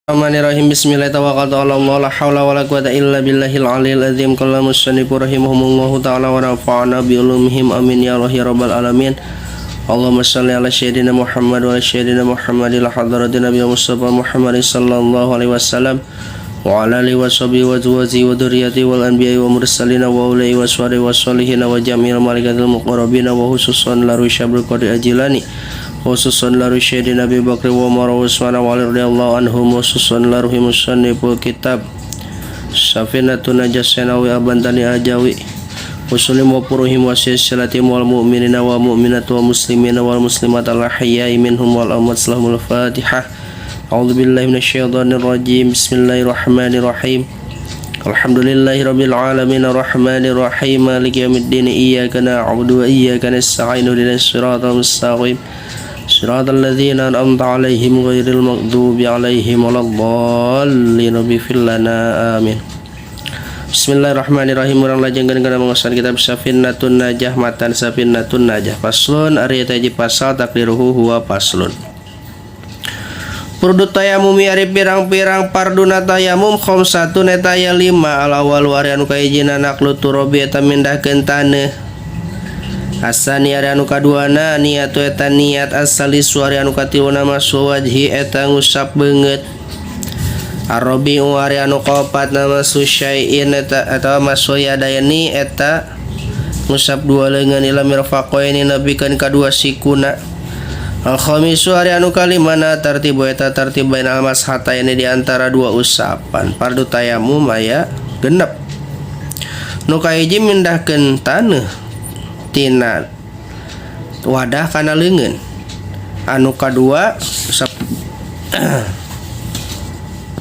Bismillahirrahmanirrahim. Bismillahirrahmanirrahim. La haula wala quwata illa billahil aliyil azim. Qala musannifu rahimahumullahu ta'ala wa nafa'ana bi ulumihim, amin ya Allah ya rabbal alamin. Allahumma shalli ala sayyidina Muhammad wa ala sayyidina Muhammad ila hadratin Nabi Mustafa Muhammad sallallahu alaihi wasallam wa ala alihi wa sahbihi wa azwajihi wa dzurriyyatihi wal anbiya'i wa mursalin wa ulai wa sahbihi wa sholihin wa jami'il malaikatil muqarrabin wa khususan la rusyabil qadir ajilani, khususan la rusyidin Abi Bakr wa Umar wa Utsman wa Ali radhiyallahu anhum, khususan la ruhi musanniful kitab Safinatun Najah Senawi Abantani Ajawi Usulim wa puruhim wa silsilatim wal mu'minina wa mu'minat wa muslimina wal muslimat al ahya'i minhum wal amwat. Salahumul fatihah. A'udzu billahi minasyaitonir rajim. Bismillahirrahmanirrahim. Alhamdulillahi rabbil alamin arrahmanir rahim maliki yaumiddin iyyaka na'budu wa iyyaka nasta'in ihdinas siratal mustaqim siratal ladzina an'amta 'alaihim ghairil maghdubi 'alaihim waladdallin. Rabbi lana, amin. Bismillahirrahmanirrahim. Urang lajengkeun kana mengaosan kitab Safinatun Najah, matan Safinatun Najah. Faslun, ari eta hiji pasal, takdiruhu huwa faslun. Furudut tayamumi, ari pirang-pirang farduna tayamum, khamsatun, eta aya lima. Al awal, ari anu kahijina, naqlut turabi, eta mindahkeun taneuh. Asani, ari anu kaduana, niatu, eta niat. Asalisu, ari anu katiluna, mashu wajhi, eta ngusap beungeut. Arrobi'u, ari anu kaopatna, mashu syai'in eta atawa mashu yadaini, eta ngusap dua leungeun, ila mirfaqaini, nepikeun ka dua sikuna. Al khamisu, ari anu kalimana, tartibu, eta tartib, bainal mashataini, di antara dua usapan. Fardu tayamum aya 6. Nu kahiji mindahkeun taneuh tina wadah kana leungeun. Anu kadua usap.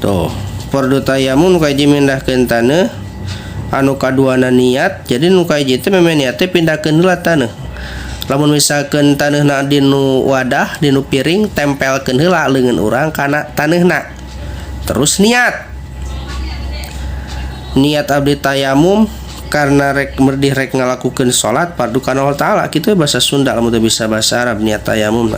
Tuh, fardu tayamum nu kahiji mindahkeun taneuh, anu kaduana niat. Jadi nu kahiji teh memang niat teh pindahkeun heula taneuh. Lamun misalkeun taneuhna dinu wadah, dinu piring, tempelkeun heula leungeun urang kana taneuhna, terus niat. Niat abdi tayamum karena rek merdih, rek ngalakukeun salat fardu kana Allah Taala, kitu bahasa Sunda. Lamun teu bisa bahasa Arab, niat tayamum.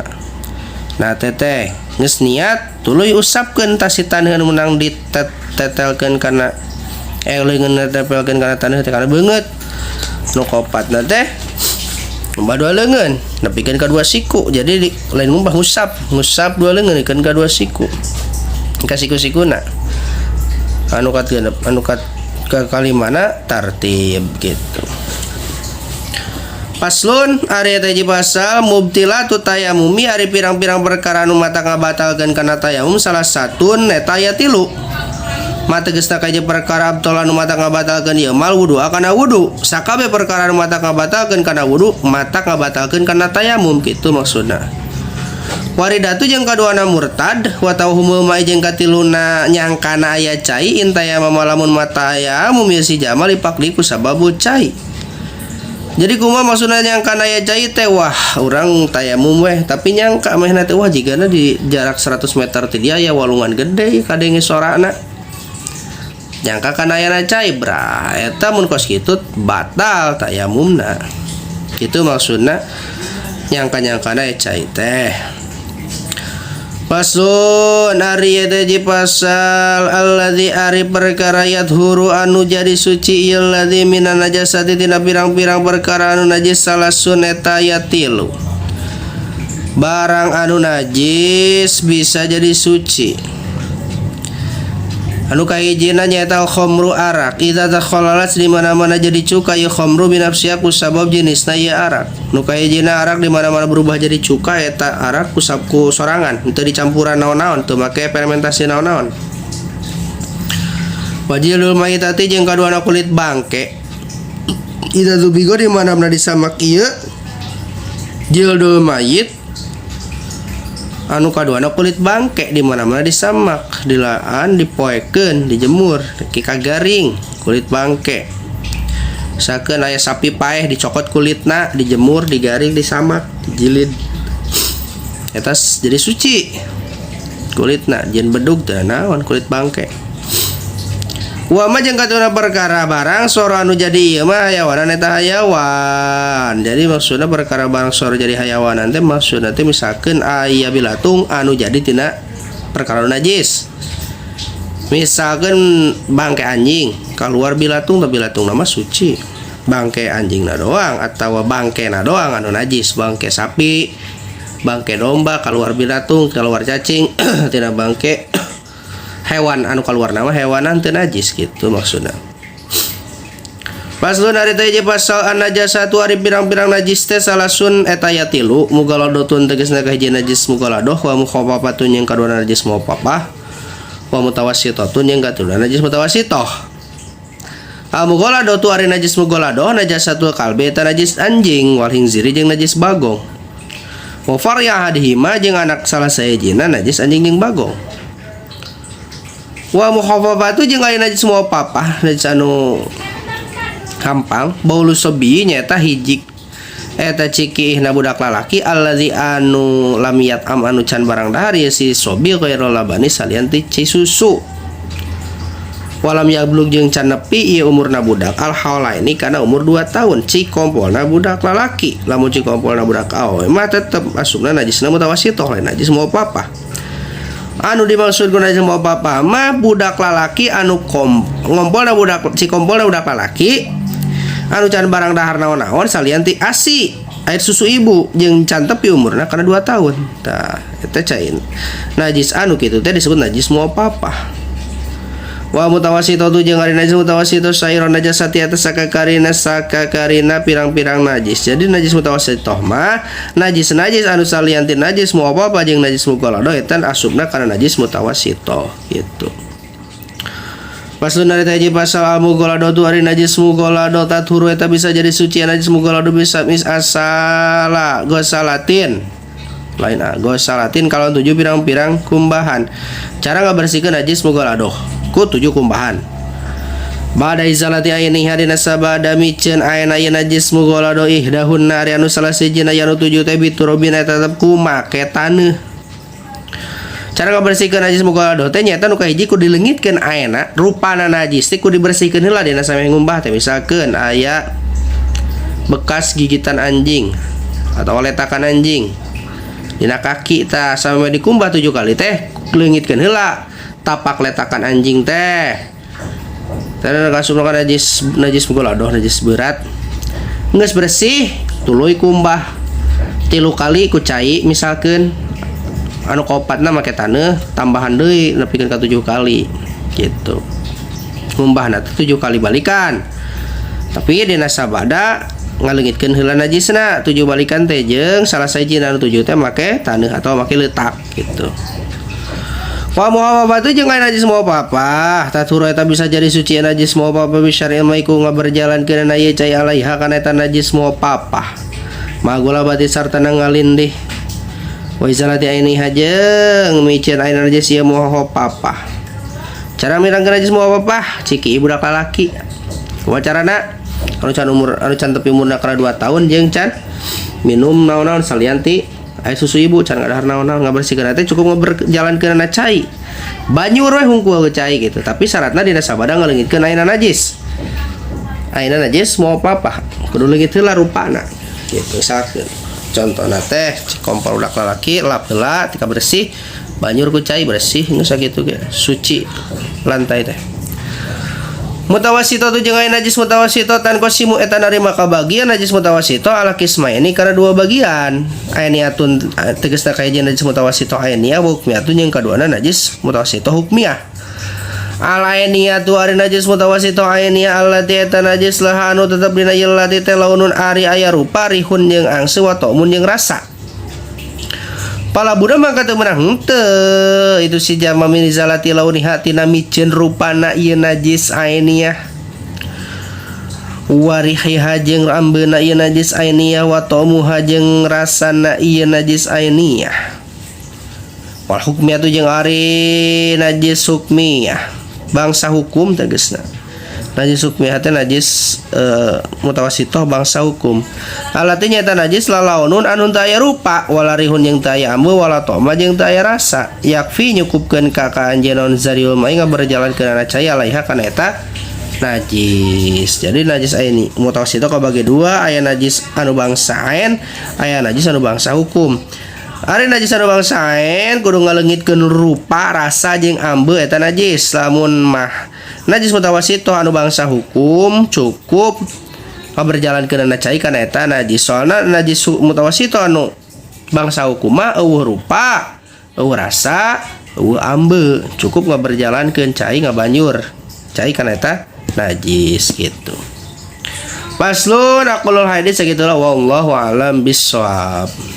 Nah, teteh geus niat, tuluy usapkeun tah si taneuh anu meunang ditetelkeun kana leungeun tempelkeun kana taneuh teh kana beungeut. Nu kaopatna teh ngumbah dua leungeun nepikeun ka dua siku. Jadi lain ngumbah, ngusap, ngusap dua leungeun nepikeun ka dua siku, ka siku-sikuna. Anu kat genep, anu kat ke kalimana, tartib gitu. Faslun, ari eta hiji pasal. Mubtilatu tayamumi, ari pirang-pirang perkara anu matak ngabatalkeun kana tayamum, salasatun, eta aya tilu. Ma, tegesna kahiji perkara, abtala, anu matak ngabatalkeun ieu mal wudu kana wudu. Sakabeh perkara anu matak ngabatalkeun kana wudu matak ngabatalkeun kana tayamum, kitu maksudna. Waridatu, jeung kaduana murtad, wa tawahumul mai, jeung katiluna nyangkana aya cai. In tayamama, lamun matayamum ieu si jalma, lipakdi, ku sababu cai. Jadi kumaha maksudna nyangkana aya cai teh? Wah, urang tayamum weh, tapi nyangka mehna teh, wah, jigana di jarak 100 meter ti dia aya walungan gede, kadenge sorana, nyangka kana ayana cai bra. Eta mun kos kitu batal tayamumna, itu maksudna nyangka-nyangkana aya cai teh. Faslun, ari eta hiji pasal. Alladzi, ari perkara, yathuru, anu jadi suci ieu ladzi, minan najasati, tina pirang-pirang perkara anu najis, salasun, eta aya tilu. Barang anu najis bisa jadi suci. Anu kahijina nyaeta al khamru, arak. Idza takhalalat, di mana-mana jadi cuka ieu khamru, binafsiha, ku sabab jenisna ieu arak. Nu kahijina arak di mana-mana berubah jadi cuka, eta arak ku ku sorangan, teu dicampuran naon-naon, teu make fermentasi naon-naon. Wajildul maitati, jeung kaduana kulit bangke. Idza dubigha, di mana-mana disamak ieu jildul mayit. Anu kaduana kulit bangke di mana-mana disamak, dilaan, dipoekeun, dijemur ki garing kulit bangke. Misalkan aya sapi paeh, dicokot kulitna, dijemur, digaring, disamak, dijilid, eta jadi suci kulitna, jeung bedug teh naon kulit bangke. Wa ma, jeung katuna perkara barang, sora, anu jadi ieu mah hayawanan, eta hayawan. Jadi maksudna perkara barang sora jadi hayawanan teh maksudna teh misalkeun aya bilatung anu jadi tina perkara najis. Misalkan bangke anjing keluar bilatung, tapi bilatung nama suci, bangke anjing na doang atau bangke na doang anu najis. Bangke sapi, bangke domba keluar bilatung, keluar cacing tidak, bangke hewan anu keluar nama hewan teu najis gitu maksudnya. Faslun ari teh pasal an najasatu ari pirang-pirang najis teh salasun eta ya tilu. Mughalladhatun tegasna kahiji najis mughalladah, wa mukhaffafatun yang kadua najis mukhaffafah, wa mutawassitatun yang katilu najis mutawassithah. Al mughalladhatu ari najis mughalladah najasatul kalbi eta najis anjing, wal khinziri jeung najis bagong, wa far'i ahadihima jeung anak salah sahijina najis anjing jeung bagong. Wa mukhaffafatu jeung aya najis mukhaffafah, najis anu hampang, baulu sobi nyaeta hiji eta cikiihna budak lalaki, allazi anu lam yath'am anu can barang dahar ye si sobi ghaira labani salian ti ci susu, walam yablugh jeung can nepi ieu umurna budak al haulaini kana umur 2 tahun, cikompolna budak lalaki. Lamun cikompolna budak awewe mah tetep asupna najisna mutawassithah, lain najis mukhaffafah. Anu dimaksud ku najis mukhaffafah mah budak lalaki anu kom ngompolna budak cikompolna budak lalaki anu can barang dahar naon-naon salian ti ASI, air susu ibu, jeung can tepi umurna kana 2 tahun. Tah, eta cain najis anu kitu teh disebut najis mukhaffafah. Wa mutawassithatu jeung ari najis mutawassithah sairon najasati eta sakakarina sakakarina pirang-pirang najis. Jadi najis mutawassithah mah najis-najis anu salian ti najis mukhaffafah jeung najis mughalladah eta asupna kana najis mutawassithah gitu. Faslun ari hiji pasal al mughalladatu ari najis mughalladah tathuru eta bisa jadi suci najis mughalladah bisa mis asala gosalatin lain ah gosalatin kalau tujuh pirang-pirang kumbahan. Cara ngabersihkeun najis mughalladah ku tujuh kumbahan. Bada izalati ainiha dina sabada miceun aina ieu najis mughalladah ihdahunna ari anu salah sijina anu tujuh teh biturobin eta tetep ku make taneuh. Cara ngabersihkeun najis mughalladah teh nyaeta nu kahiji ku dileungitkeun aena rupana najis teh, ku dibersihkeun heula dina sameh ngumbah teh. Misalkeun aya bekas gigitan anjing atau letakan anjing dina kaki, tah sampai dikumbah tujuh kali teh leungitkeun heula tapak letakan anjing teh. Teh kasupna ka najis najis mughalladah, najis berat. Geus bersih tuluy kumbah tilu kali ku cai misalkeun, anu kaopatna make taneuh tambahan deui nepikeun ka tujuh kali gitu. Ngumbahna teh tujuh kali balikan, tapi dina sabada ngaleungitkeun heula najisna tujuh balikan teh jeung salah sahiji anu tujuh teh make taneuh atau make leutak gitu. Wa mukhaffafatu jeung aya najis mukhaffafah tathuru eta bisa jadi suci najis mukhaffafah bisyar'il mai ku ngaberjalankeun ieu cai alaiha kana eta najis mukhaffafah magulabati sarta ngalindih, wa izalati ainiha jeung miceun aina najis ieu mukhaffafah. Cara mirangkeun najis mukhaffafah ciki budak lalaki. Kumaha carana? Anu can umur, anu can tepi umurna kana 2 tahun jeung can minum naon-naon salian ti air susu ibu, can ngadahar naon-naon, ngabersihkeun teh cukup ngaberjalankeun cai banyu we hungkul ge cai gitu. Tapi syaratna dina sabada ngaleungitkeun aina najis, aina najis mukhaffafah kudu leungit heula rupana gitu. Misalkeun contohna teh cikompol budak lalaki, lap heula tika bersih, banjur ku cai bersih, geus sakitu ge suci lantai teh. Mutawassithatu jeung aya najis mutawassithah tanqasimu eta narima kabagian najis mutawassithah ala qismaini kana dua bagian. Ainiyatun tegasna kahiji najis mutawassithah ainiyah, wa hukmiyatun jeung kaduana najis mutawassithah hukmiyah. Al ainiyatu ari najis mutawassithah ainiyah allati eta najis laha anu tetep dina ieu lati teh launun ari aya rupa, rihun jeung angse, wa ta'mun jeung rasa. Pala budak mangka teu meunang henteu itu si jama min izalati launiha tina miceun rupana ieu najis ainiyah, warihiha jeung ambeuna ieu najis ainiyah, wa ta'muha jeung rasana ieu najis ainiyah. Wal hukmiyatu jeung ari najis hukmiyah, bangsa hukum tegasna. Najis hukmiyah teh najis mutawassithah bangsa hukum. Allati nyaeta najis lalaunun anu teu aya rupa, wala rihun jeung teu aya ambu, wala ta'ma jeung teu aya rasa. Yakfi nyukupkeun ka ka anjeun zariul mai ngaberjalankeun cai alaiha kana eta najis. Jadi najis ini mutawassithah kabagi dua, aya najis anu bangsa ain, aya najis anu bangsa hukum. Ari najis anu bangsa ain kudu ngaleungitkeun rupa, rasa jeung ambeu eta najis. Lamun mah najis mutawasitoh anu bangsa hukum, cukup ngaberjalankeunana cai kana eta najis. Soalna najis mutawasitoh anu bangsa hukum mah euweuh rupa, euweuh rasa, euweuh ambeu, cukup ngaberjalankeun cai, ngabanjur cai kana eta najis gitu. Faslun aqallul haidi. Segitulah, wallahu alam bissawab.